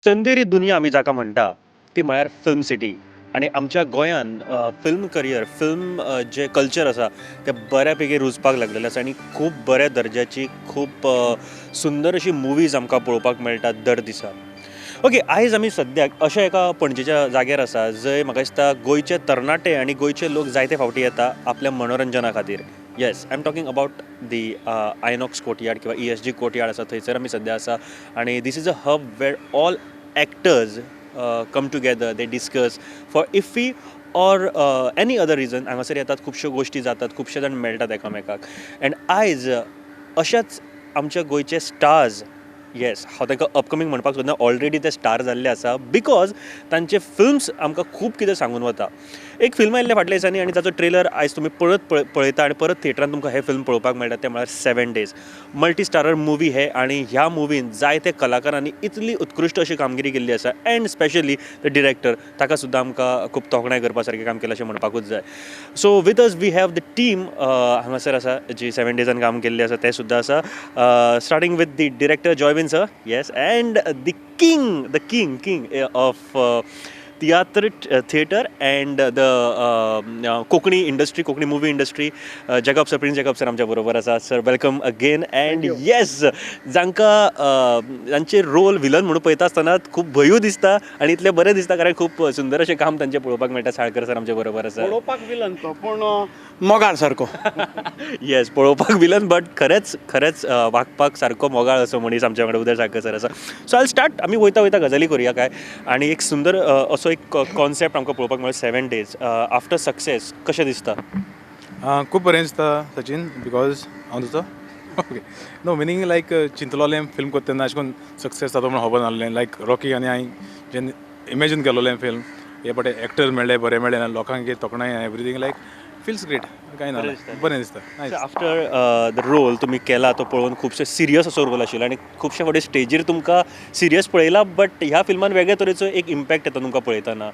चंदेरी दुनिया आमी जाका म्हणटा ती म्हळ्यार फिल्म सिटी. आनी आमच्या गोंयान फिल्म करियर, फिल्म जें कल्चर आसा तें बऱ्या पैकी रुजपाक लागलेलें आसा आनी खूब बऱ्या दर्जाची, खूब सुंदर अशी मुवीज आमकां पळोवपाक मेळटात दर दिसा. ओके, आयज आमी सद्याक अशा एका पणजेच्या जाग्यार आसा जंय म्हाका दिसता गोंयचे तरणाटे आनी गोंयचे लोक जायते फावटी येता आपल्या मनोरंजना खातीर. Yes, I am talking about the Inox Courtyard किंवा ईएसजी कोर्टयार्ड आसा, थंयसर आमी सद्या आसा. आनी this is a hub where all actors come together, they discuss for IFFI or any other reason. हांगासर येतात, खुबश्यो गोश्टी जातात, खुबशे जाण मेळटात एकामेकाक. एंड आयज अशेच आमच्या गोंयचे स्टार्स, येस, हांव तांकां अपकमींग म्हणपाक सोदना, ऑलरेडी ते स्टार जाल्ले आसा because तांचे फिल्म्स आमकां खूब कितें सांगून वता. एक फिल्म आयिल्लें फाटल्या दिसांनी आनी ताचो ट्रेलर आयज तुमी परत पळयता आनी परत थिएटरान तुमकां हें फिल्म पळोवपाक मेळटा, तें म्हळ्यार seven days. Multi starrer movie हे आनी ह्या मुवीन जायते कलाकारांनी इतली उत्कृश्ट अशी कामगिरी केल्ली आसा एंड स्पेशली the director, ताका सुद्दां आमकां खूब तोखणाय करपा सारकें काम केलां अशें म्हणपाकूच जाय. So with us we have the team हांगासर आसा, जी सेवन डेजान काम केल्लें आसा तें सुद्दां आसा, starting with the director Joyvin sir, yes, and the king, the king of tiatr, theatre and the Konkani industry, Konkani movie industry, Jacob sir, Prince Jacob sir आमच्या बरोबर आसा. Sir, welcome again. And yes, जांकां जांचे role villain म्हणून पळयता आसतना खूब भंयूय दिसता आनी इतलें बरें दिसता, कारण खूब सुंदर अशें काम तांचें पळोवपाक मेळटा, साळकर सर आमच्या बरोबर आसा. पळोवपाक विलन तो, पूण मोगाळ सारको. येस, पळोवपाक विलन बट खरेंच खरेंच वागपाक सारको मोगाळ असो मनीस आमच्या वांगडा उदय साळकर सर आसा. सो I start, आमी वयता वयता गजाली करुया काय. आनी एक सुंदर असो एक कॉन्सेप्ट आमकां पळोवपाक मेळ्ळो, सेवन डेज. आफ्टर सक्सेस कशें दिसता? खूब बरें दिसता सचिन, because हांव तुजो, ओके, नो मिनींग लायक चिंतलोलें फिल्म करता तेन्ना अशें करून सक्सेस जाता म्हणून खबर नासलें. लायक रॉकी आनी हांवें जेन्ना इमेजीन केलोलें फिल्म, हे पटे एक्टर मेळ्ळे, बरे मेळ्ळे, लोकांक तोखणाय, एवरीथींग लायक फिल्स ग्रेट. कांय ना, बरें दिसता, nice. After the role तुमी केला तो पळोवन, खुबशे सिरियस असो रोल आशिल्लो आनी खुबशे फावटी स्टेजीर तुमकां सिरियस पळयला, बट ह्या फिल्मान वेगळे तरेचो एक इम्पॅक्ट येता तुमकां पळयतना.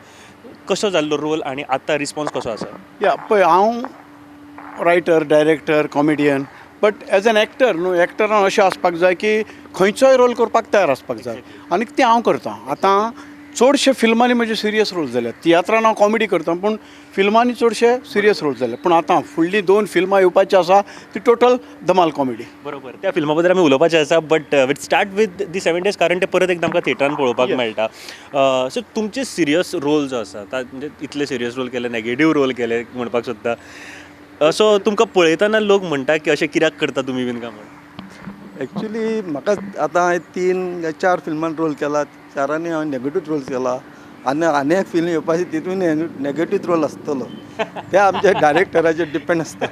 कसो जाल्लो रोल आनी आतां रिस्पॉन्स कसो आसा? या, पळय, हांव writer, director, comedian, but as an actor न्हू, एक्टरान अशें आसपाक जाय की खंयचोय रोल करपाक तयार आसपाक जाय आनी तें हांव करतां. आतां चडशे फिल्मांनी म्हजे सिरियस रोल जाल्यात. तियात्रान हांव कॉमेडी करता, पूण फिल्मांनी चडशे सिरियस रोल जाले. पूण आतां फुडलीं दोन फिल्मां येवपाचीं आसा, ती टोटल धमाल कॉमेडी. बरोबर, त्या फिल्मा बद्दल आमी उलोवपाचें आसा, but we'll start with the Seven Days, कारण ते परत एकदां आमकां थिएटरान पळोवपाक मेळटा. सो तुमचे सिरियस रोल जो आसा, म्हणजे इतले सिरियस रोल केले, नेगेटीव रोल केले म्हणपाक सोदता, सो तुमकां पळयतना लोक म्हणटा की अशें कित्याक करता तुमी बीन काय म्हण? एक्चुली म्हाका आतां हांवें तीन चार फिल्मान रोल केला, चारांनी हांवें नेगेटीव रोल्स केला आनी आनी एक फिल्म येवपाची, तितून नेगेटीव रोल आसतलो. ते आमच्या डायरेक्टराचेर डिपेंड आसता.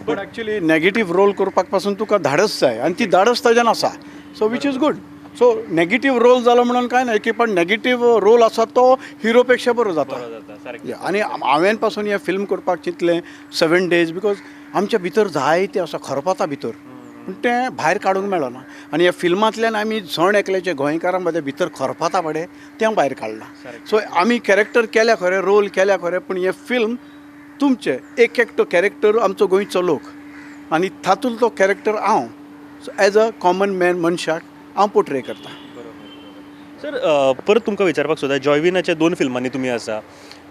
पण एक्चुली नेगेटीव रोल करपाक पासून तुका धाडस जाय आनी ती धाडस ताज्यान आसा, so which is good. So negative role जालो म्हणून कांय ना की, पण नेगेटीव रोल आसा तो हिरो पेक्षा बरो जाता. बरो जाता सारकें. आनी हांवें पासून हें फिल्म करपाक चिंतलें सेवन डेज because आमच्या भितर जायतें आसा, खरपता भितर, पूण तें भायर काडूंक मेळना. आनी ह्या फिल्मांतल्यान आमी जण एकल्याच्या गोंयकारां मदें भितर खरपता पळय, तें भायर काडलां. सो आमी कॅरेक्टर केल्या खरें, रोल केल्या खरें, पूण हें फिल्म तुमचें एक एकटो कॅरेक्टर आमचो गोंयचो लोक आनी तातूंतलो कॅरेक्टर हांव, so as a common man, मनशाक हांव पोर्ट्रे करता. सर, परत तुमकां विचारपाक सोदता, जॉयविनाच्या दोन फिल्मांनी तुमी आसा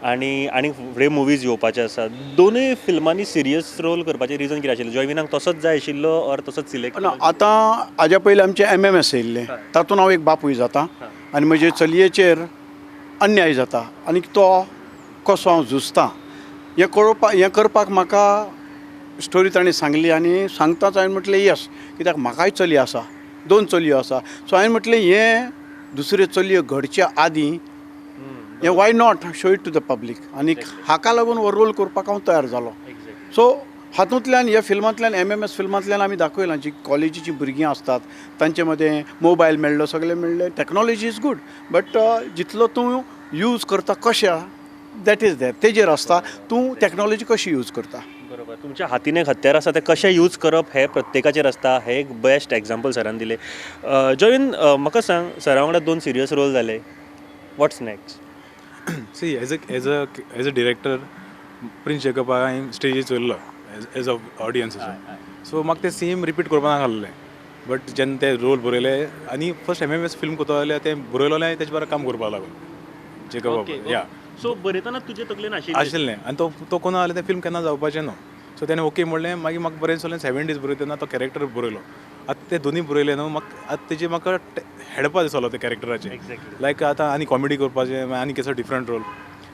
आनी आनी फुडें मुवीज येवपाचे आसा. दोनूय फिल्मांनी सिरियस रोल करपाचें रिजन कितें आशिल्लें? जॉयविनाक तसोच जाय आशिल्लो ऑर तसोच सिलेक्ट? ना, आतां हाज्या पयलीं आमचें एमएमएस येयल्लें, तातूंत हांव एक बापूय जाता आनी म्हजे चलयेचेर अन्याय जाता आनी तो कसो हांव झुजता हें कळोवपाक, हें करपाक म्हाका स्टोरी ताणें सांगली. आनी सांगताच हांवें म्हटलें येस, कित्याक म्हाकाय चली आसा, दोन चलयो आसा. सो हांवें म्हटलें हें दुसऱ्यो चलयो घडच्या आदीं हें why not show it to the public? आनी हाका लागून हो रोल करपाक हांव तयार जालो. सो हातूंतल्यान, ह्या फिल्मांतल्यान, एमएमएस फिल्मांतल्यान आमी दाखयलां, जी कॉलेजीचीं भुरगीं आसतात तांचे मदें मोबायल मेळ्ळो, सगळें मेळ्ळें, टॅक्नोलॉजी is good, but जितलो तूं यूज करता कशें, that is that, तेजेर आसता तूं टॅक्नोलॉजी कशी यूज करता. बरोबर, तुमच्या हातीन एक हत्यार आसा, तें कशें यूज करप हें प्रत्येकाचेर आसता. हें एक बेस्ट एग्जाम्पल सरान दिलें. जॉयन, म्हाका सांग, सरा वांगडा दोन सिरियस रोल जाले, what's next? See, as a director, Prince जेकबाक हांवें स्टेजीर चोयल्लो एज अ ऑडियन्स, सो म्हाका तें सेम रिपीट करपा नाका आसलें. बट जेन्ना ते रोल बरयले आनी फर्स्ट एमएमएस फिल्म करता जाल्यार तें बरयलोलें तेजे बरोबर काम करपाक लागलो जेकब बाब. या सो बरयतना तुजे तकलेन आशिल्लें? आशिल्लें आनी तो तो कोना जाल्यार तें फिल्म केन्ना जावपाचें न्हू. सो तेणें ओके म्हणलें. मागीर म्हाका बरें दिसलें. 7 days बरयतना तेन्ना तो कॅरेक्टर बरयलो. आतां ते दोनी बरयले न्हू म्हाका, आतां तेजे म्हाका हेडपा दिसलो ते कॅरेक्टराचे. लायक आतां आनी कॉमेडी करपाचें, आनी कसो डिफरंट रोल.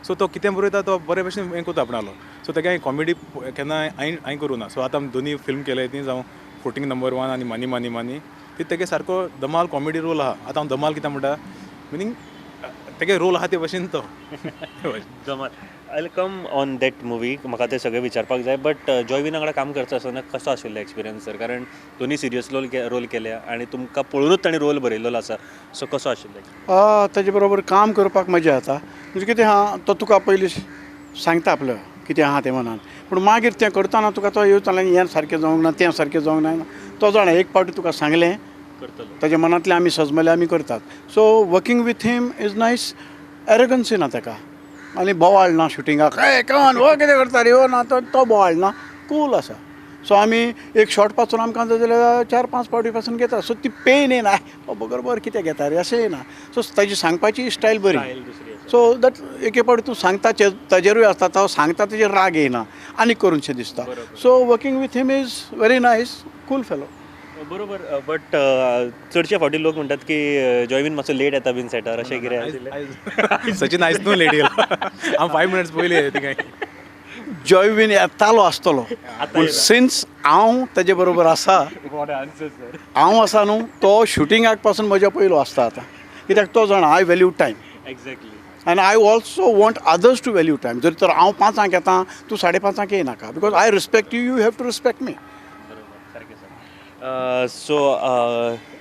सो तो कितें बरयता तो बरे भशेन हें करता आपणालो. सो तेका हांवें कॉमेडी केन्ना हांवें हांवें करूं ना. सो आतां आमी दोनी फिल्म केले ती जावं 14 नंबर 1 आनी मनी मनी मनी, ती तेगे सारको धमाल कॉमेडी रोल आहा. आतां हांव धमाल कित्याक म्हणटा, मिनींग तेगे रोल आहा ते भशेन तो. धमाल. I come on that movie, म्हाका ते सगळें विचारपाक जाय. बट जॉयविना वांगडा काम करता आसतना कसो आशिल्लो एक्सपिरियन्स सर? कारण दोनी सिरियस रोल केल्या आनी तुमकां पळोवनूच ताणें रोल बरयल्लो आसा. सो कसो आशिल्लो? ताजे बरोबर काम करपाक मजा येता. म्हणजे कितें आहा, तो तुका पयलीं सांगता आपलो कितें आहा तें मनान, पूण मागीर तें करतना तुका तो येवता हें सारकें जावंक ना, तें सारकें जावंक ना. तो जाणा एक पावटी तुका सांगलें करतलो, ताज्या मनांतलें आमी सजमले आमी करतात. So working with him is nice. Arrogancy ना ताका आनी बोवाळ ना शुटिंगाक, ए कमन हो कितें करता रे, हो ना, तो बोवाळ ना, कूल आसा. सो आमी एक शॉर्ट पासून आमकां जाय जाल्यार 4-5 पावटी पासून घेता. सो ती पेन येना, हो बरोबर कितें घेता रे अशें येना. सो ताजी सांगपाची स्टायल बरी. सो that एके पावटी तूं सांगता ताजेरूय आसता, तो सांगता तेजेर राग येना आनी करूनशें दिसता. So working with him is very nice, cool fellow. बरोबर. बट चडशे फावटी लोक म्हणटात की जॉयविन मातसो लेट येता बीन सेटार, अशें कितें आशिल्लें? सचिन आयज न्हू लेट येयला, हांव 5 minutes पयलीं थिंगाय. जॉयविन येतालो आसतलो, पूण सिन्स हांव ताजे बरोबर आसा, हांव आसा न्हू, तो शुटिंगाक पासून म्हज्या पयलो आसता आतां. कित्याक तो जाणा I value time. Exactly. And I also want others to value time. जर तर हांव 5 येता, तूं 5:30 येयनाका, because I respect you, you have to respect me. So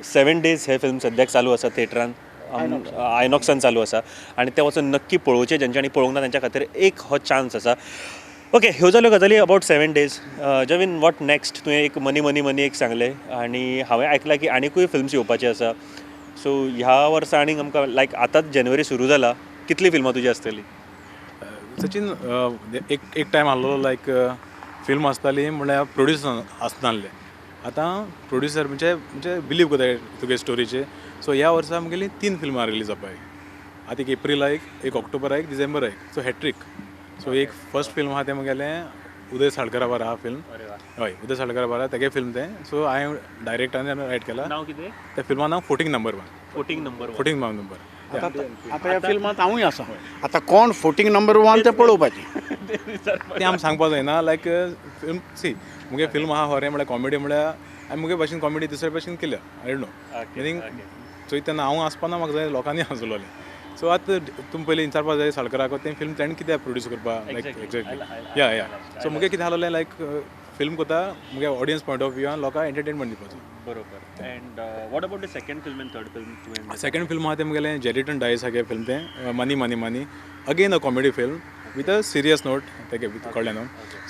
7 days हे फिल्म सद्याक चालू आसा थिएटरान, आयनॉक्सान चालू आसा आनी तें वचून नक्की पळोवचें. जेंच्यांनी पळोवंक ना तेंच्या खातीर एक हो चान्स आसा. ओके, ह्यो जाल्यो गजाली about 7 days. Joyvin, what next? तुवें एक मनी मनी मनी एक सांगलें आनी हांवें आयकलां की आनिकूय फिल्म्स येवपाची आसा. सो ह्या वर्सा आनीक आमकां लायक आतांच जानेवारी सुरू जाला, कितलीं फिल्मां तुजीं आसतलीं? सचिन, एक टायम आहलो लायक फिल्म आसताली म्हणल्यार प्रोड्युसर आसनासले. आतां प्रोड्युसर म्हणजे म्हणजे बिलीव करता तुगे स्टोरीचेर. सो ह्या वर्सा आमगेली 3 फिल्मां रिलीज जावपाक. आतां एक एप्रिला एक ऑक्टोबरा एक, डिसेंबरा एक. So hat-trick. सो एक फर्स्ट फिल्म आहा तें म्हगेलें उदय साळकरा बारा आहा फिल्म. हय, उदय साळकरा बारा तेगे फिल्म तें. सो हांवें डायरेक्ट आनी रायट केलां. नांव कितें? त्या फिल्मा नांव 14 नंबर 1. 14 नंबर 1. 14 नंबर. आतां ह्या फिल्मांत हांवूय आसा. आतां कोण 14 नंबर 1 तें पळोवपाचें. तें आमी सांगपाक जायना. लायक फिल्म सी मुगे फिल्म आहा खरें म्हळ्यार कॉमेडी म्हळ्यार हांवें मुगे भाशेन कॉमेडी दुसरे भाशेन केल्या. I don't know मिनींग चोयता तेन्ना हांव आसपाना म्हाका जाय लोकांनी हांसलोलें. सो आतां तुमी पयलीं विचारपाक जाय साळकराक तें फिल्म तेणें कित्याक प्रोड्यूस करपाक, लायक एक्झॅक्टली. या या सो मुगे कितें आसलें लायक फिल्म करता मुगे ऑडियन्स पॉयंट ऑफ व्यू लोकांक एंटरटेनमेंट दिवपाचो. बरोबर. And what about the second film and third film? Second film आहा तें मुगेलें जेरिटन डायस आहा फिल्म तें, money money money, again a comedy film with a serious note तेगे कळ्ळें न्हू.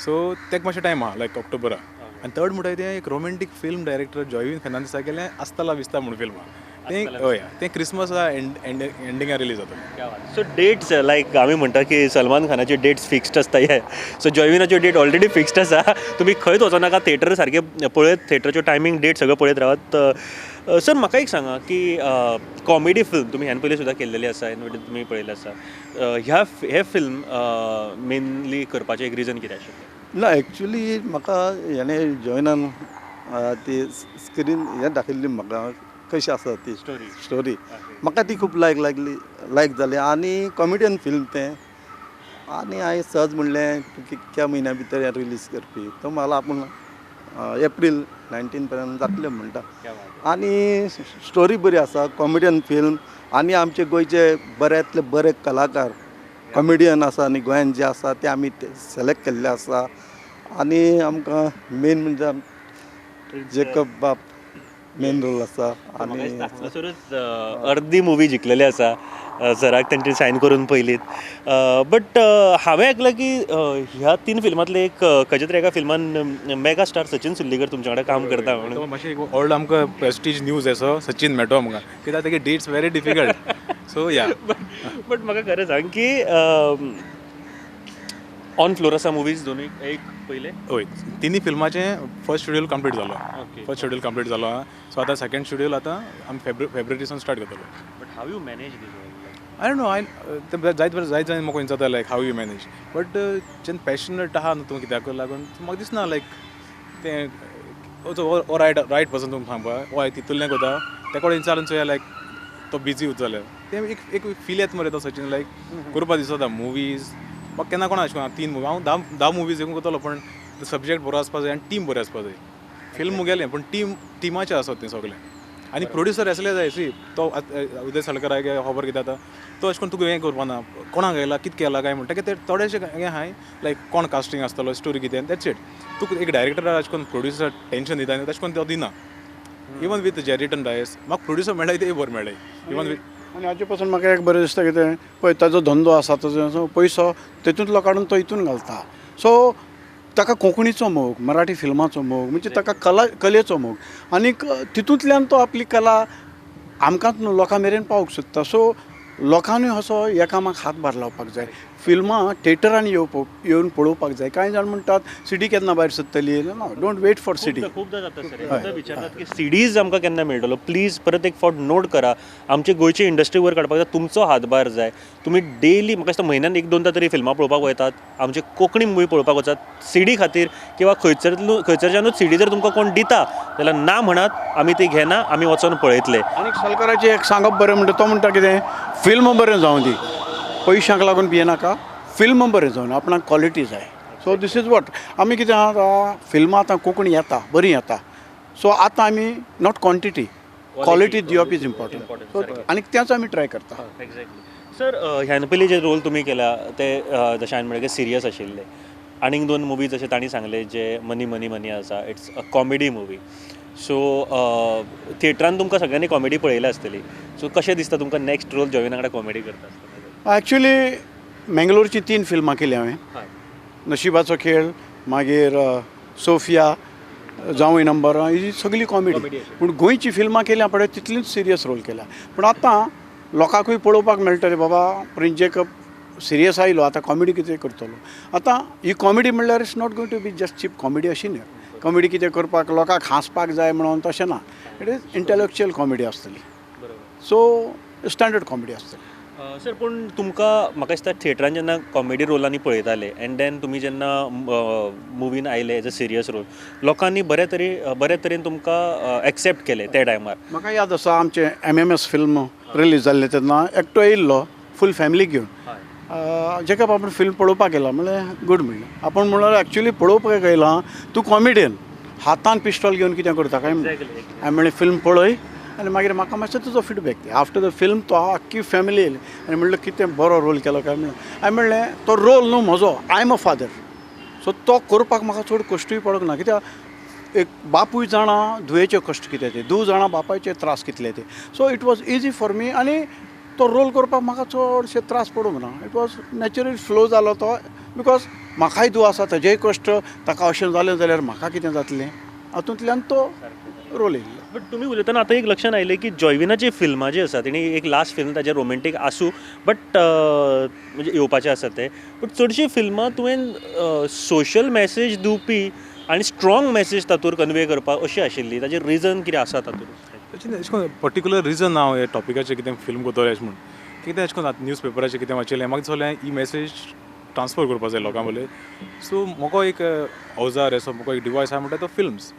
सो तेका मातशें टायम आहा लायक ऑक्टोबरा. आनी थर्ड म्हणटा तें एक रोमेंटीक फिल्म डायरेक्टर जॉयविन फेर्नांडीसा केलें आस्ताला विस्ता म्हणून फिल्म आहा तें. हय, तें क्रिसमस एंडिंगा रिलीज जातलें. सो डेट्स लायक आमी म्हणटा की सलमान खानाची डेट्स फिक्स्ड आसता हे, सो जॉयविनाच्यो डेट ऑलरेडी फिक्स्ड आसा. तुमी खंयच वचनाका, थिएटर सारकें पळयत, थिएटराच्यो टायमींग डेट सगळें पळयत रावात. सर म्हाका एक सांगा की कॉमेडी फिल्म तुमी ह्यान पयलीं सुद्दां केल्लेली आसा, ह्यान पयलीं तुमी पळयल्लें आसा, ह्या हे फिल्म मेनली करपाचें एक रिजन कितें आशिल्लें? ना, एक्चुली म्हाका हेणें जॉयनान ती स्क्रीन हें दाखयल्ली म्हाका कशी आसा ती स्टोरी, म्हाका ती खूब लायक लागली, लायक जाली आनी कॉमेडियन फिल्म तें. आनी हांवें सहज म्हणलें तूं कितक्या म्हयन्या भितर हें रिलीज करपी, तो म्हाका आपूण एप्रील 19 पर्यंत जातलें म्हणटा. आनी स्टोरी बरी आसा, कॉमेडियन फिल्म आनी आमचे गोंयचे बऱ्यांतले बरे कलाकार कॉमेडियन आसा आनी गोंयान जे आसा ते आमी सिलेक्ट केल्ले आसा. आनी आमकां मेन म्हणजे जेकब बाब मेन रोल आसा. आनी हांगासरूच अर्दी मुवी जिखलेली आसा सराक तेंचे सायन करून पयलींच. बट हांवें आयकलां की ह्या 3 फिल्मांतले एक खंयच्या तरी एका फिल्मान मेगा स्टार सचिन सुर्लीकर तुमच्या वांगडा काम करता म्हणून. मातशें एक ऑल्ड आमकां प्रेस्टीज न्यूज असो सचिन मेळटो आमकां, कित्याक तेगे dates very difficult. So yeah but म्हाका खरें सांग की ऑन फ्लोर आसा मुवीज दोनूय एक पयले? हय, तिनूय फिल्माचें फर्स्ट शेड्यूल कंप्लीट जालो. ओके. फर्स्ट शेड्यूल कंप्लीट जालो आहा. सो आतां सेकंड शेड्यूल आतां आमी फेब्रुवारीसान स्टार्ट करतलो. But how you manage this? I don't know, I जायत जायत जायत म्हाका विचारता like how you manage, but जेन्ना पॅशनेट आहा न्हू तूं कित्याक लागून म्हाका दिसना लायक तें ओ रायट रायट पर्सन तुमकां सांगपा. ओ हांवें तितूंतल्यान करता तेका कडेन विचारून चोया लायक तो बिजी उरता जाल्यार तें एक एक फील येता मरे तो सचिन लायक करपा दिसता मुवीज. म्हाका केन्ना कोणा अशें करून तीन मुवी हांव 10 मुवीज देखून करतलो, पूण सब्जेक्ट बरो आसपा जाय आनी टीम बरी आसपा जाय. फिल्म मुगेलें पूण टीम टिमाचें आसत तें सगळें. आनी प्रोड्युसर आसले जाय. सी तो उदय सळकर खबर कितें जाता तो अशें करून तुका हें करपा ना, कोणाक येयला कितें केलां काय म्हणटा तें थोडेशें हें आहाय लायक कोण कास्टींग आसतलो स्टोरी कितें that's it. तुका एक डायरेक्टर अशें करून प्रोड्युसर टेंशन दिता आनी तशें करून तो दिना. इवन विथ जेरिटन डायस म्हाका प्रोड्युसर मेळ्ळाय तें बरें मेळ्ळें. इवन विथ आनी हाजे पासून म्हाका एक बरें दिसता कितें पळय ताजो धंदो आसा ताजो पयसो तेतूंतलो काडून तो हितून घालता. सो ताका कोंकणीचो मोग, मराठी फिल्माचो मोग, म्हणजे ताका कला कलेचो मोग आनीक तितूंतल्यान तो आपली कला आमकांच न्हू लोकां मेरेन पावोवंक सोदता. सो लोकांनी असो ह्या कामाक हातभार लावपाक जाय. फिल्मां थेटरांनी येवन पळोवपाक जाय. कांय जाण म्हणटात सिडी केन्ना भायर सरतली, ना, don't wait for CD. खूबदां जाता सर, खूबदां विचारतात की सिडीज आमकां केन्ना मेळटलो. प्लीज परत एक फावट नोट करा, आमची गोंयची इंडस्ट्री वयर काडपाक जाय, तुमचो हातभार जाय. तुमी डेली म्हाका दिसता म्हयन्यान 1-2दा तरी फिल्मां पळोवपाक वयतात, आमची कोंकणी मुवी पळोवपाक वचात सिडी खातीर किंवा खंयसरच्यानूच सिडी जर तुमकां कोण दिता जाल्यार ना म्हणात, आमी ती घेना, आमी वचोन पळयतले. आनी सलकाराचें एक सांगप बरें म्हणटा, तो म्हणटा कितें फिल्म बरें जावं दी, पयशांक लागून भियेनाका, फिल्म बरें जावन आपणाक क्वॉलिटी जाय. सो these is what आमी कितें आहा, फिल्मां आतां कोंकणी येता बरी येता. सो आतां आमी not quantity, quality दिवप is important. सो आनी तेंच आमी ट्राय करता. एक्झॅक्टली सर, ह्यान पयलीं जे रोल तुमी केला ते जशें हांवें म्हणलें की सिरियस आशिल्ले. आनीक 2 मुवी जशें तांणी सांगलें जे मनी मनी मनी आसा, it's a comedy movie. So थिएटरान तुमकां सगळ्यांनी कॉमेडी पळयल्या आसतली, सो कशें दिसता तुमकां नेक्स्ट रोल जॉयविना वांगडा कॉमेडी करता आसतना? एक्चुली मेंगलोरची 3 फिल्मां केली हांवें, नशिबाचो खेळ, मागीर सोफिया, जावंय नंबर, ही सगळी कॉमेडी. पूण गोंयची फिल्मां केल्या पळय तितलीच सिरियस रोल केल्या. पूण आतां लोकांकूय पळोवपाक मेळटलें बाबा प्रिन्स जेकब सिरियस आयलो, आतां कॉमेडी कितें करतलो. आतां ही कॉमेडी म्हणल्यार it's not going to be just cheap comedy अशी न्हय. कॉमेडी कितें करपाक लोकांक हांसपाक जाय म्हणून तशें ना, it is intellectual comedy आसतली. सो स्टँडर्ड कॉमेडी आसतली. सर, पूण तुमकां म्हाका दिसता थिएटरान जेन्ना कॉमेडी रोलांनी पळयताले एंड then तुमी जेन्ना मुवीन आयले एज अ सिरियस रोल, लोकांनी बरे तरेन तुमकां एक्सेप्ट केलें त्या टायमार. म्हाका याद आसा आमचें MMS film release जाल्लें तेन्ना एकटो येयल्लो फूल फॅमिलीक घेवन, जेकब आपूण फिल्म पळोवपाक गेला म्हणलें गूड म्हणलें. आपूण म्हणल्यार एक्चुली पळोवपाक येयला तूं कॉमेडियन, हातान पिस्टॉल घेवन कितें करता काय म्हणलें. हांवें म्हणलें फिल्म पळय आनी मागीर म्हाका मातसो तुजो feedback the. After the film तो आख्खी फॅमिली येयली आनी म्हणलें कितें बरो रोल केलो काय म्हणलें. हांवें म्हणलें तो रोल न्हू म्हजो, I am a father, so तो करपाक म्हाका चड कश्टूय पडूंक ना. कित्याक एक बापूय जाणा धुवेचे कश्ट कितें ते, धूव जाणा बापायचे त्रास कितले ते. So it was easy for me आनी तो रोल करपाक म्हाका चडशे त्रास पडूंक ना. It was naturally flow जालो तो, because म्हाकाय धूव आसा, ताजेय कश्ट, ताका अशें जालें जाल्यार म्हाका कितें जातलें, हातूंतल्यान तो रोल येयल्लो. बट तुमी उलयतना आतां एक लक्षांत आयलें की जॉयविनाची फिल्मां जी आसा, तेणी एक लास्ट फिल्म ताजें रोमेंटीक आसूं बट म्हणजे येवपाचें आसा तें, बट चडशीं फिल्मां तुवें सोशल मॅसेज दिवपी आनी स्ट्रॉंग मॅसेज तातूंत कन्वे करपाक अशी आशिल्ली, ताजें रिजन कितें आसा तातूंत? अशें करून पर्टिकुलर रिजन ना हांव ह्या टॉपिकाचेर कितें फिल्म करतलो अशें म्हूण. कितें अशें करून न्यूज पेपराचेर कितें वाचिल्लें म्हाका दिसलें ही मॅसेज ट्रान्सफर करपाक जाय लोकां मदीं. सो म्हाका एक अवजार असो म्हाका एक डिवायस आसा म्हणटा तो फिल्म्स.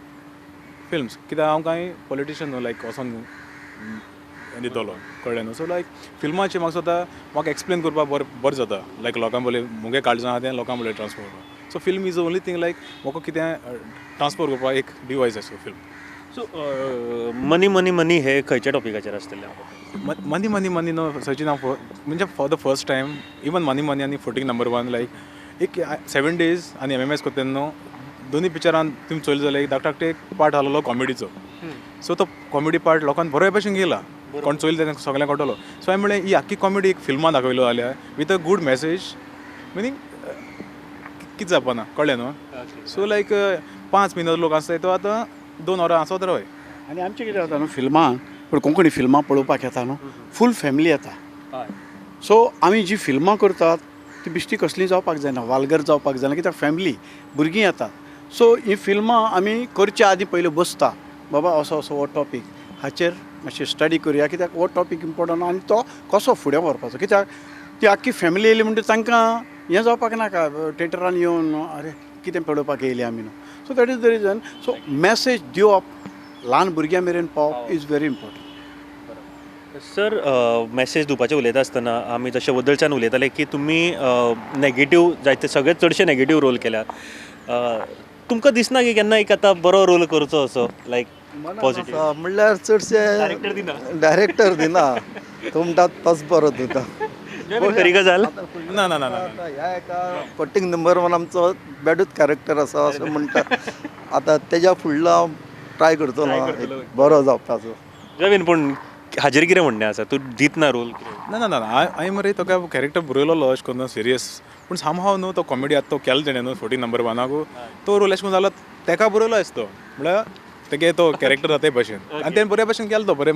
फिल्म्स कित्याक हांव कांय पॉलिटिशन न्हू लायक वचोन दितलो कळ्ळें न्हू. सो लायक फिल्माचें म्हाका दिसता म्हाका एक्सप्लेन करपाक बरें बरें जाता लायक लोकां मदीं मुगे काळजां आहा तें लोकां मदीं ट्रान्सफर करपाक. So film is only thing like म्हाका कितें ट्रान्सफर करपाक एक डिवायस आसा film. So money money money हे खंयच्या टॉपिकाचेर आसतलें? मनी मनी मनी न्हू सचिन, हांव म्हणजे for the first time even money money आनी 14 नंबर 1 लायक एक 7 डेज आनी MMS करता तेन्ना दोनूय पिक्चरान तुमी चोयलें जाल्यार एक धाकटे एक पार्ट आहलोलो कॉमेडीचो. सो तो कॉमेडी पार्ट लोकांक बरे भशेन गेला, कोण चोयले तेन्ना सगळ्यांक कळटलो. सो हांवें म्हणलें ही आख्खी कॉमेडी एक फिल्मान दाखयलो जाल्यार with a good message meaning कितें जावपा ना, कळ्ळें न्हू. सो लायक 5 मिनट लोक आसता तो आतां 2 वरां आसत रावय. आनी आमचें कितें जाता न्हू फिल्मान, पूण कोंकणी फिल्मां पळोवपाक येता न्हू, फूल फॅमिली येता. सो आमी जी फिल्मां करतात ती बिश्टी कसली जावपाक जायना, वालगर जावपाक जायना, कित्याक फॅमिली भुरगीं येतात. सो ही फिल्मां आमी करच्या आदीं पयलीं बसता, बाबा असो असो हो टॉपीक, हाचेर मातशी स्टडी करुया, कित्याक हो टॉपीक इम्पोर्टंट आनी तो कसो फुडें व्हरपाचो. कित्याक ती आख्खी फॅमिली येयली म्हणटकीर तांकां हें जावपाक नाका, थेटरान येवन अरे कितें पळोवपाक येयली आमी न्हू. So that is the reason. So message दिवप ल्हान भुरग्यां मेरेन पावप is very important. Sir, message दिवपाचें उलयता आसतना आमी जशें वदळच्यान उलयताले की तुमी नेगेटीव जायते सगळे चडशे नेगेटीव रोल केल्यात, तुमकां दिसना की केन्ना एक आतां बरो रोल करचो असो लायक पॉझिटीव? म्हणल्यार चडशे डायरेक्टर दिना, डायरेक्टर दिना, तो म्हणटा तोच बरो दिता. खरी गजाल ना ना ना ना. ह्या एका फटींग नंबर वन आमचो बॅडूच कॅरेक्टर आसा अशें म्हणटा. आतां तेज्या फुडलो हांव ट्राय करतलो बरो जावपाचो. जवीन, पूण हाजेर कितें म्हणणें आसा? तूं दितना रोल? ना ना ना, हांवें मरे तो कॅरेक्टर बरयलोलो अशें करून सिरियस, पूण सामहाव न्हू तो कॉमेडी आतां तो केलो तेणें न्हू 14 नंबर वनाकू तो रोल अशें करून जालो तेका बरयलो आसता तो, म्हळ्यार तेगे तो कॅरेक्टर जाता ते भशेन आनी तेणें बऱ्या भशेन केलो, तो बरें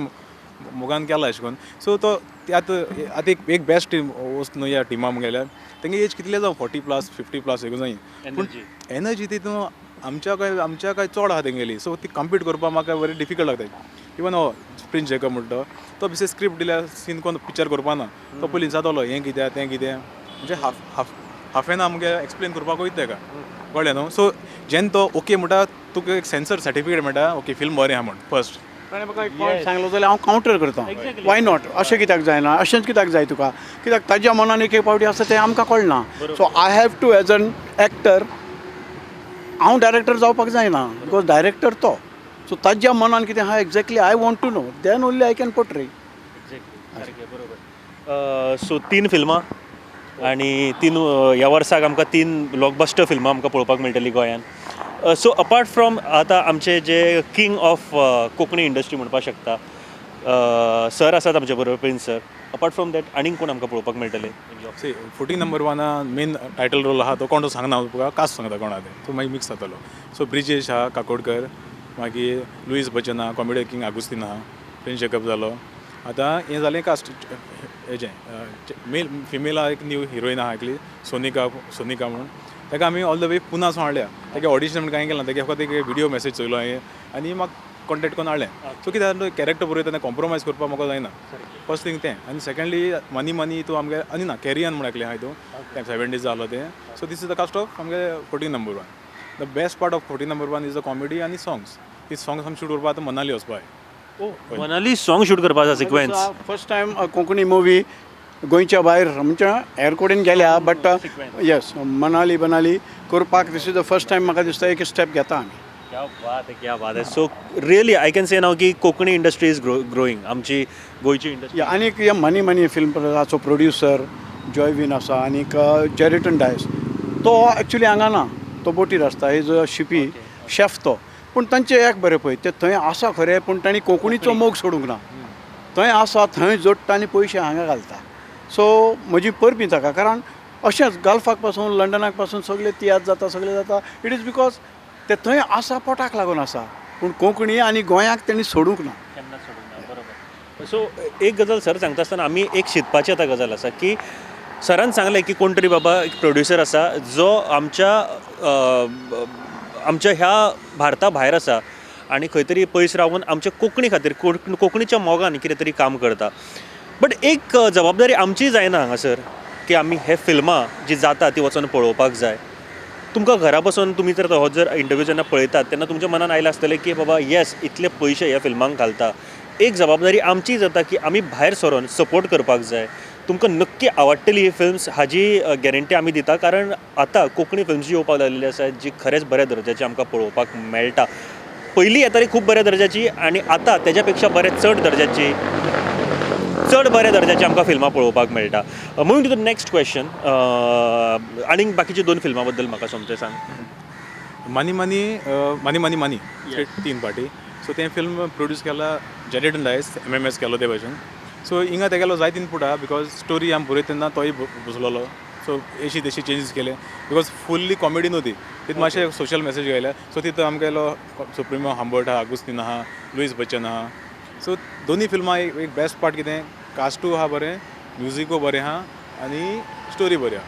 मोगान केला अशें करून. सो तो आतां आतां एक बेस्ट टीम वस्त न्हू ह्या टिमा मुगेल्या, तेंगे एज कितले जावं 40+, 50+ एक जाय, पूण एनर्जी तितून आमच्या काय चड आहा तेंगेली. सो ती कम्पीट करपाक म्हाका बरी डिफिकल्ट लागता. इवन हो प्रिन्स जेकब म्हणटा तो बिसे स्क्रिप्ट दिल्यार सीन कोण पिक्चर करपा ना, तो पयलीं जातलो हें कित्याक तें कितें, म्हणजे हाफ हाफ हाफ एन आमगे एक्सप्लेन करपाक वयता तेका, कळ्ळें न्हू. सो जेन्ना तो ओके म्हणटा तुका एक सेन्सर सर्टिफिकेट मेळटा, ओके फिल्म बरें आहा म्हण फर्स्ट. ताणें म्हाका एक पॉयंट सांगलो जाल्यार हांव कावंटर करता, why not, अशें कित्याक जायना, अशेंच कित्याक जाय तुका, कित्याक ताज्या मनान एक एक फावटी आसता तें आमकां कळना. So I have to as an actor, हांव डायरेक्टर जावपाक जायना because director तो, सो ताज्या मनान कितें आहा exactly I want to know, then only I can portray. Exactly, बरोबर. सो 3 फिल्मां आनी 3 ह्या वर्साक आमकां 3 ब्लॉकबस्टर फिल्मां आमकां पळोवपाक मेळटली गोंयान. सो अपार्ट फ्रॉम आतां आमचे जे किंग ऑफ कोंकणी इंडस्ट्री म्हणपाक शकता सर आसात आमचे बरोबर, Prince sir, apart from that आनीक कोण आमकां पळोवपाक मेळटले? सी 14 नंबर वना मेन टायटल रोल आहा तो कोण तो सांगना तुका, कास सांगता कोण आहा तें, तो मागीर मिक्स जातलो. सो ब्रिजेश आहा काकोडकर, मागीर लुईस बच्चन आहा, कॉमेडी किंग आगुस्तीन आहा, प्रिन्स जेकब जालो. आतां हें जालें कास्ट हेजें. मेल फिमेल आहा एक न्यू हिरोइन आहा एकली सोनिका, सोनिका म्हणून, ताका आमी ऑल the way पुना सावन हाडल्या. ताका ऑडिशन म्हण कांय केलें ना, ताका फकत एक विडियो मॅसेज चोयलो हांवें आनी म्हाका कॉन्टेक्ट करून हाडलें. सो कितें जालें कॅरेक्टर बरयता तेन्ना कॉम्प्रोमायज करपाक म्हाका जायना, फर्स्ट थींग तें. आनी सेकंडली मनी मनी हितून आमगे आनी ना कॅरियन म्हण एकलें आहा हितून तें 7 days जालो तें. So this is the cast of आमगे 14 number 1. The best part of 14 number 1 is the comedy आनी सॉंग्स. ती सॉंग्स आमी शूट करपाक आतां मनाली वचपा जाय. मनाली सॉंग शूट करपाचो sequence first time Konkani movie गोंयच्या भायर म्हणजे हेर कडेन गेल्या, बट येस मनाली बनाली करपाक this is the first time म्हाका दिसता एक स्टेप घेता आमी. क्या बात है, क्या बात है. So really I can say now की कोंकणी इंडस्ट्री is growing, आमची गोंयची इंडस्ट्री. आनीक ह्या मनी मनी फिल्म हाचो प्रोड्युसर जॉयवीन आसा आनीक जेरिटन डायस, तो एक्चुली हांगा ना, तो बोटीर आसता, is a शिपी शेफ तो. पूण तांचें एक बरें पळय ते थंय आसा खरें, पूण तांणी कोंकणीचो मोग सोडूंक ना, थंय आसा थंय जोडटा आनी पयशे हांगा घालता. सो म्हजी परबी ताका, कारण अशेंच गल्फाक पासून लंडनाक पासून सगळे तियात्र जाता, सगळें जाता, it is because ते थंय आसा पोटाक लागून आसा, पूण कोंकणी आनी गोंयाक तेणी सोडूंक ना, केन्ना सोडूंक ना. बरोबर. सो एक गजाल सर सांगता आसतना आमी एक शिकपाची आतां गजाल आसा की सरान सांगलें की कोण तरी बाबा एक प्रोड्युसर आसा जो आमच्या आमच्या ह्या भारता भायर आसा आनी खंय तरी पयस रावन आमच्या कोंकणी खातीर कोंकणीच्या मोगान कितें तरी काम करता. बट एक जबाबदारी आमची जायना हांगासर की आमी हे फिल्मां जी जाता ती वचोन पळोवपाक जाय. तुमकां घरा बसून तुमी जर हो जर इंटरव्यू जेन्ना पळयतात तेन्ना तुमच्या मनान आयलां आसतलें की बाबा येस इतले पयशे ह्या फिल्मांक घालता, एक जबाबदारी आमची जाता की आमी भायर सरोन सपोर्ट करपाक जाय. तुमकां नक्की आवडटली ही फिल्म्स हाजी गॅरंटी आमी दिता, कारण आतां कोंकणी फिल्म्स जी येवपाक लागलेली आसा जी खरेंच बऱ्या दर्जाची आमकां पळोवपाक मेळटा. पयलीं येताली खूब बऱ्या दर्जाची आनी आतां तेज्या पेक्षा बरें चड दर्जाची, चड बऱ्या दर्जाची आमकां फिल्मां पळोवपाक मेळटा. Moving to the next question, आनीक बाकीची 2 फिल्मां बद्दल म्हाका सोमतें सांग. Money money money money money 3 party. So तें फिल्म प्रोड्यूस केला जेरेटन डायस, MMS केलो ते भशेन. सो हिंगा तेगेलो जायते इनपूट आहा because story आमी बरयता तेन्ना तोय बसलेलो, सो एशी तेशी चेंजीस केले because fully comedy न्हू ती, तितून मातशें सोशल मॅसेज घायल्या. सो तितून आमगेलो सुप्रिमो हांबर्ट आहा, आगुस्तीन आहा, लुईस बच्चन आहा. सो दोनी फिल्मां एक बेस्ट पार्ट कितें, कास्टूय आहा बरें, म्युजिकूय बरें आहा आनी स्टोरी बरी आहा.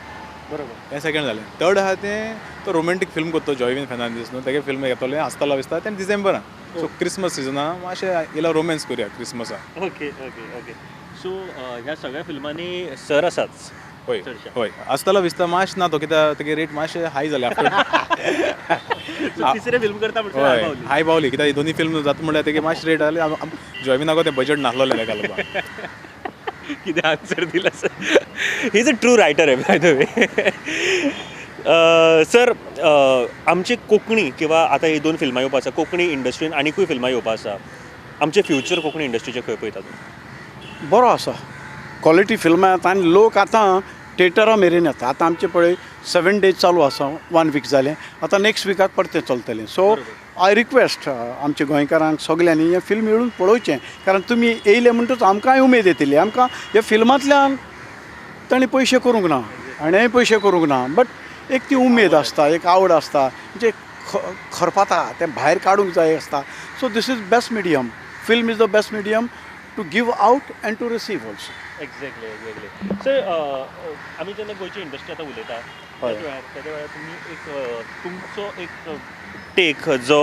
बरोबर. हें सेकंड जालें. थर्ड आहा तें तो रोमॅन्टीक फिल्म करतो जॉयवीन फेर्नांडीस न्हू, तेगे फिल्म येतलें आस्ता ला विस्ता तें डिसेंबरान. सो क्रिसमस सिजना मातशें येयला रोमॅन्स करुया क्रिसमसा. Okay okay okay. सो ह्या सगळ्या फिल्मांनी सर आसाच? हय हय, आस्ता ला विस्ता मातशें ना तो, कित्याक तेगे रेट मातशें हाय जाले आफ्टर. तिसरे फिल्म करता. हय, हाय पावली, कित्याक दोनी फिल्म जाता म्हणल्यार तेगे मातशें रेट जाली. जॉयविनाको तें बजट नासलोलें तेका लागून. कितें आन्सर दिला sir. He is a true writer by the way. Sir, आमची कोंकणी किंवा आतां ही दोन फिल्मां येवपा आसा, कोंकणी इंडस्ट्रीन आनिकूय फिल्मां येवपा आसा, आमचें फ्युचर कोंकणी इंडस्ट्रीचें खंय पळयता तूं? बरो आसा, क्वॉलिटी फिल्मां येता आनी लोक आतां थेटरां मेरेन येता. आतां आमचें पळय 7 डेज चालू आसा, 1 वीक जालें, आतां नेक्स्ट विकाक परतें चलतलें. सो I request आमच्या गोंयकारांक सगल्यांनी हें फिल्म येवन पळोवचें, कारण तुमी येयले म्हणटच आमकांय उमेद येतली. आमकां ह्या फिल्मांतल्यान ताणें पयशे करूंक ना, हाणेंय पयशे करूंक ना, बट एक ती उमेद आसता, एक आवड आसता, म्हणजे खरपाता तें भायर काडूंक जाय आसता. So this is best medium, film is the best medium to give out and to receive also. Exactly exactly. Sir, आमी जेन्ना गोंयची इंडस्ट्री आतां उलयता त्या वेळार तुमी एक तुमचो एक टेक जो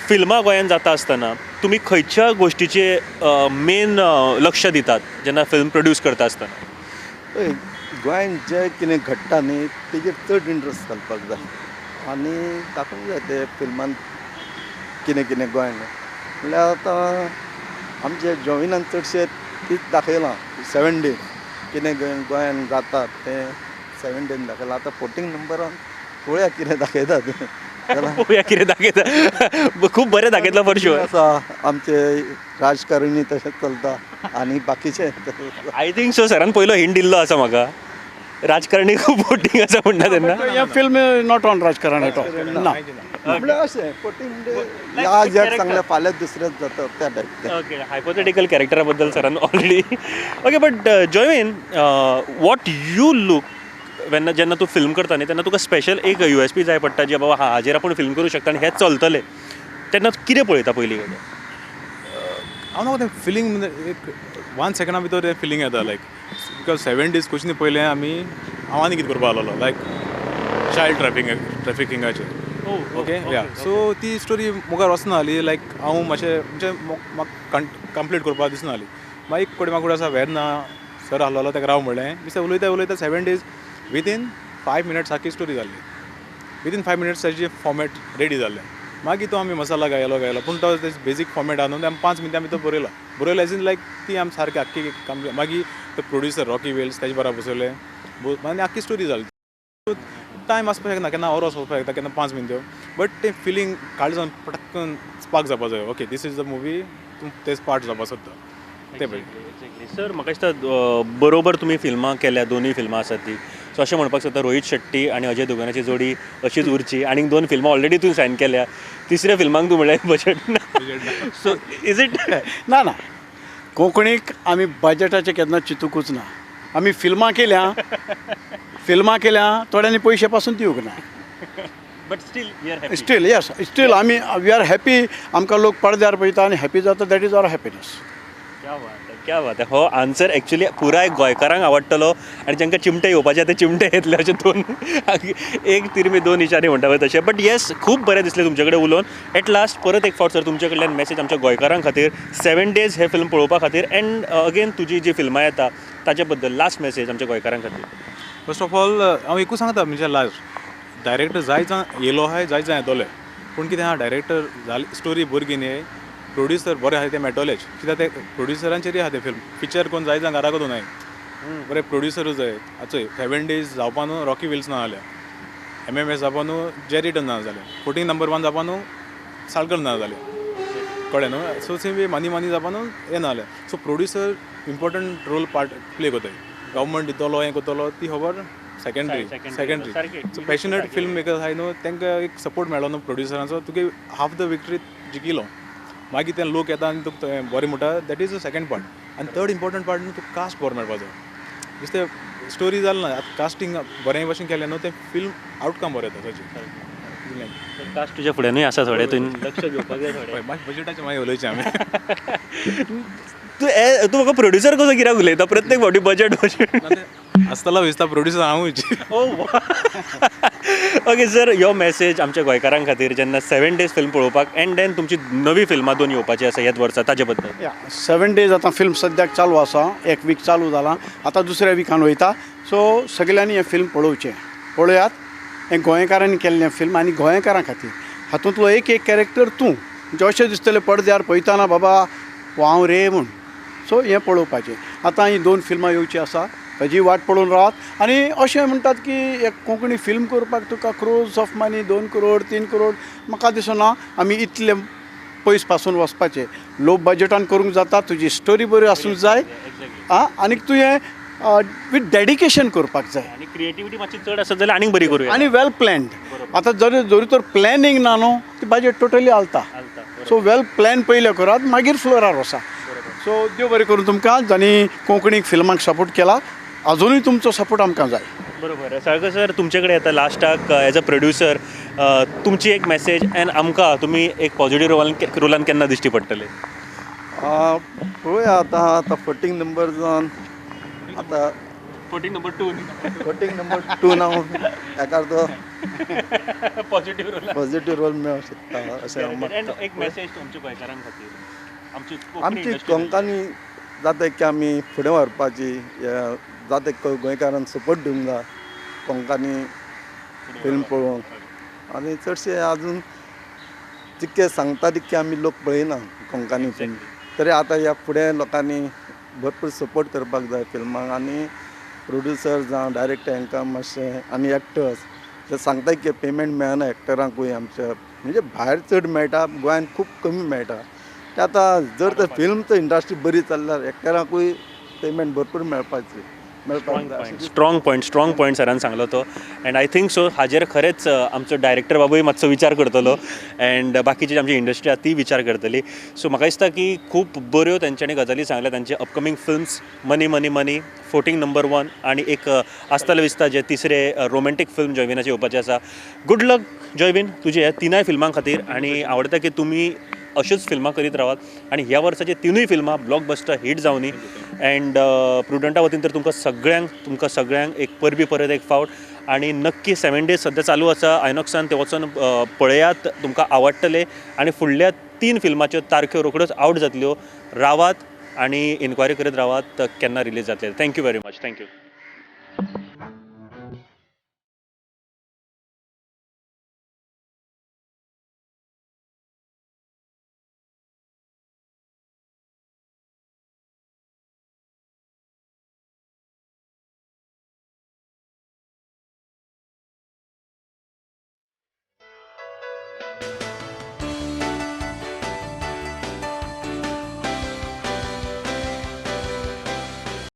फिल्मां गोंयांत जाता आसतना तुमी खंयच्या गोश्टीचे मेन लक्ष दितात जेन्ना फिल्म प्रोड्यूस करता आसतना? पळय, गोंयांत जें कितें घडटा न्ही तेजेर चड इंट्रस्ट घालपाक जाय आनी दाखोवंक जाय ते फिल्मान कितें कितें गोंयांत. म्हणल्यार आतां आमचे जॉविनान चडशें तीच दाखयलां, 7 डेज कितें गोंयांत जाता तें 7 डेज दाखयलां. आतां 14 नंबरान पळोवया कितें दाखयता तें. पळोवया कितें दाखयता, खूब बरें दाखयतलो फॉर शुअर. आसा आमचे राजकारणी तशेंच चलता आनी बाकीचे. I think so सरान पयलो हिंट दिल्लो आसा म्हाका, राजकारणी खूब वोटींग आसा म्हणटा तेन्ना. हें फिल्म not on राजकारण एट ऑल ना, म्हणल्यार अशें 14 डेज ह्या ज्याक सांगलें फाल्यां दुसरेंच जाता त्या टायप. ओके, हायपोथेटिकल कॅरेक्टरा बद्दल सरान already. Okay, but Joyvin, what you look when जेन्ना तूं फिल्म करता न्ही तेन्ना तुका स्पेशल एक USP जाय पडटा जे बाबा हाजेर आपूण फिल्म करूं शकता आनी हें चलतलें, तेन्ना कितें पळयता पयलीं गजाल? हांव न्हू तें फिलींग एक 1 सेकंडा भितर तें फिलींग येता, लायक because 7 days क्वेश्चन पयलें आमी हांव आनी कितें करपा आसलेलो, लायक चायल्ड ट्रॅफिकिंगाचेर. ओके या, सो ती स्टोरी मुखार वचना जाली, लायक हांव मातशें म्हणजे म्हाका कंप्लीट करपाक दिसना जाली. मागीर एक कडेन म्हाका आसा वेर्ना सर आसलेलो, ताका राव म्हणलें, बिसे उलयता उलयता 7 डेज विदीन 5 मिनट्स आख्खी स्टोरी जाली. विदीन 5 मिनट्स ताजी फॉर्मेट रेडी जालें. मागीर तो आमी मसाला गायलो पूण तो बेजीक फॉर्मेट आहा न्हू, आमी 5 मिनटां आमी तो बरयलो एज इन लायक ती आमी सारकी आख्खी कंप्लीट. मागीर तो प्रोड्युसर रॉकी वेल्स ताजे बरोबर बसयलें आनी आख्खी स्टोरी जाली. टायम आसपाक शकना, केन्ना और वचपाक शकता, केन्ना 5 मिनटां, बट तें फिलींग काळजान पटकन स्पार्क जावपा जाय. Okay, this is the movie, तूं तें पार्ट जावपा सोदता तें पळय. सर, म्हाका दिसता बरोबर तुमी फिल्मां केल्या, दोनूय फिल्मां आसात ती, सो अशें म्हणपाक सोदता रोहीत शेट्टी आनी अजय देवगनाची जोडी अशीच उरची. आनीक 2 फिल्मां ऑलरेडी तूं सायन केल्या, तिसऱ्या फिल्मांक तूं म्हणल्यार बजट ना, सो is it? ना ना, कोंकणीक आमी बजटाचें केन्ना चिंतुकूच ना. आमी फिल्मां केल्या, फिल्मां केल्या, थोड्यांनी पयशे पासून दिवंक ना, but still we are happy. Still yes, still आमी we are happy. आमकां लोक पडद्यार पळयता आनी हॅपी जाता, that is our happiness. क्या बात है, क्या बात है. हो आन्सर एक्चुअली पुराय गोंयकारांक आवडटलो आनी जांकां चिमटे येवपाचे ते चिमटे येतले. अशे दोन एक तिरमी दोन निशाणी म्हणटा पळय तशें. बट येस, खूब बरें दिसलें तुमचे कडेन उलोवन. एट लास्ट परत एक फावट सर तुमचे कडल्यान मॅसेज आमच्या गोंयकारां खातीर 7 डेज हें फिल्म पळोवपा खातीर, एंड अगेन तुजी जी फिल्मां येता ताचे बद्दल लास्ट मॅसेज आमच्या गोंयकारां खातीर. फर्स्ट ऑफ ऑल हांव एकूच सांगता, म्हणजे लास्ट डायरेक्टर जाय जाण येयलो आहाय, जाय जाण येतोले, पूण कितें आहा डायरेक्टर जाली स्टोरी बरी न्ही, प्रोड्युसर बरें आहा तें मेळटलेच, कित्याक ते प्रोड्युसरांचेरय आहा तें फिल्म पिक्चर कोण जाय जाण घरा करूं नाय, बरें प्रोड्युसरूच जाय. आतां 7 डेज जावपा न्हू रॉकी विल्स ना जाल्या, MMS जावपा न्हू जेरिटन ना जालें, 14 नंबर 1 जावपा न्हू साळकर ना जालें, कळ्ळें न्हू. So same way money money जावपा न्हू हें ना जालें. So producer important role part play करताय, गव्हर्मेंट दितलो हें करतलो ती खबर secondary. So passionate film maker आहाय न्हू तांकां एक सपोर्ट मेळ्ळो न्हू प्रोड्युसरांचो, तुगे हाफ the victory जिखलो. मागीर ते लोक येता आनी तुका बरें म्हणटा, that is the second part. आनी थर्ड इम्पोर्टंट पार्ट न्हू, तुका कास्ट बरो मेळपा जाय. बेश्टें स्टोरी जालें ना, आतां कास्टींग बरें भाशेन केलें न्हू तें फिल्म आवटकम बरें येता ताचें. कास्ट तुज्या फुड्यानूय आसा थोडें, तुवें लक्ष घेवपाक जाय थोडें. मातशें बजटाचें मागीर उलोवचें आमी. तूं तूं म्हाका प्रोड्युसर कसो कित्याक उलयता प्रत्येक फावटी बजट बजट? आसतलो विस्ता प्रोड्युसर हांवूच. ओके सर, यो मॅसेज आमच्या गोंयकारां खातीर जेन्ना सेवन डेज फिल्म पळोवपाक एंड then तुमची नवी फिल्मां दोन येवपाची आसा ह्याच वर्सा, ताजे बद्दल. या, सेवन डेज आतां फिल्म सद्याक चालू आसा. एक वीक चालू जालां, आतां दुसऱ्या विकान वयता. सो सगल्यांनी हें फिल्म पळोवचें. पळयात, हें गोंयकारांनी केल्लें फिल्म आनी गोंयकारां खातीर. हातूंतलो एक एक कॅरेक्टर तूं, म्हणजे अशें दिसतलें पडद्यार पळयतना, बाबा हो हांव रे म्हूण. सो हें पळोवपाचें. आतां हीं दोन फिल्मां येवचीं आसा, ताजी वाट पळोवन रावात. आनी अशें म्हणटात की एक कोंकणी फिल्म करपाक तुका क्रोर्स ऑफ मनी, 2 करोड, 3 करोड. म्हाका दिसना आमी इतले पयस पासून वचपाचें. लो बजटान करूंक जाता. तुजी स्टोरी बरी आसूंक जाय आं आनीक तुवें विथ डेडिकेशन करपाक जाय. आनी क्रिएटिविटी मातशी चड आसत जाल्यार आनीक बरी करूया. आनी वेल प्लॅन्ड. आतां जरी जरी तर प्लॅनिंग ना न्हू, ती बजट टोटली हालता. हालता. सो वेल प्लॅन पयलें करात, मागीर फ्लोरार वचा. सो देव बरें करूं तुमकां, जांणी कोंकणी फिल्मांक सपोर्ट केला. अजुनूय तुमचो सपोर्ट आमकां जाय. बरोबर. साळकर सर, तुमचे कडेन येता लास्टाक. एज अ प्रोड्युसर तुमची एक मॅसेज एंड आमकां तुमी एक पॉझिटिव्ह रोलान केन्ना दिश्टी पडटले? पळोवया आतां. आतां फोर्टीन नंबर जावन आतां 14 नंबर 2. 14 नंबर 2 हांव एकादो पॉझिटिव्ह रोल पॉझिटिव्ह रोल मेळूंक शकता अशें हांव एंड मागता. एक मॅसेज तुमच्या गोंयकारां खातीर, आमची कोंकणी आमची industry. कोंकणी जाता की आमी फुडें व्हरपाची जाता, गोंयकारान सपोर्ट दिवंक जाय कोंकणी फिल्म पळोवंक. आनी चडशे अजून जितके सांगता तितके आमी लोक पळयना कोंकणी फिल्म. तरी आतां ह्या फुडें लोकांनी भरपूर सपोर्ट करपाक जाय फिल्मांक आनी प्रोड्युसर जावं डायरेक्टर हांकां मातशें. आनी एक्टर्स ते सांगता की पेमेंट मेळना एक्टरांकूय आमच्या, म्हणजे भायर चड मेळटा, गोंयांत खूब कमी मेळटा. ते आतां जर तर फिल्म इंडस्ट्री बरी चल्ल्यार एक्टरांकूय पेमेंट भरपूर मेळपाची मेळपाक जाय अशें दिसता. स्ट्रॉंग पॉयंट, स्ट्रॉंग पॉयंट सरान सांगलो तो. एंड I think so हाजेर खरेंच आमचो डायरेक्टर बाबूय मातसो विचार करतलो एंड बाकीची आमची इंडस्ट्री आहा ती विचार करतली. सो म्हाका दिसता की खूब बऱ्यो तेंच्यांनी गजाली सांगल्या. तांचे upcoming films money money money, 14 number 1 आनी एक आसतलें दिसता जे तिसरे रोमॅन्टीक फिल्म जॉयविनाचें येवपाचें आसा. गुड लक जॉयविन तुजे ह्या तिनाय फिल्मां खातीर आनी आवडटा की तुमी अश्योच फिल्मां करीत रावात आनी ह्या वर्साची तिनूय फिल्मां ब्लॉकबस्टर हिट जावनी. एंड प्रुडंटा वतीन तर तुमकां सगळ्यांक एक परबी परत एक फावट. आनी नक्की सेवन डेज सद्या चालू आसा आयनॉक्सान, ते वचोन पळयात, तुमकां आवडटले. आनी फुडल्या तीन फिल्माच्यो तारख्यो रोखड्योच आवट जातल्यो. रावात आनी इन्क्वायरी करीत रावात केन्ना रिलीज जातले. Thank you very much, thank you.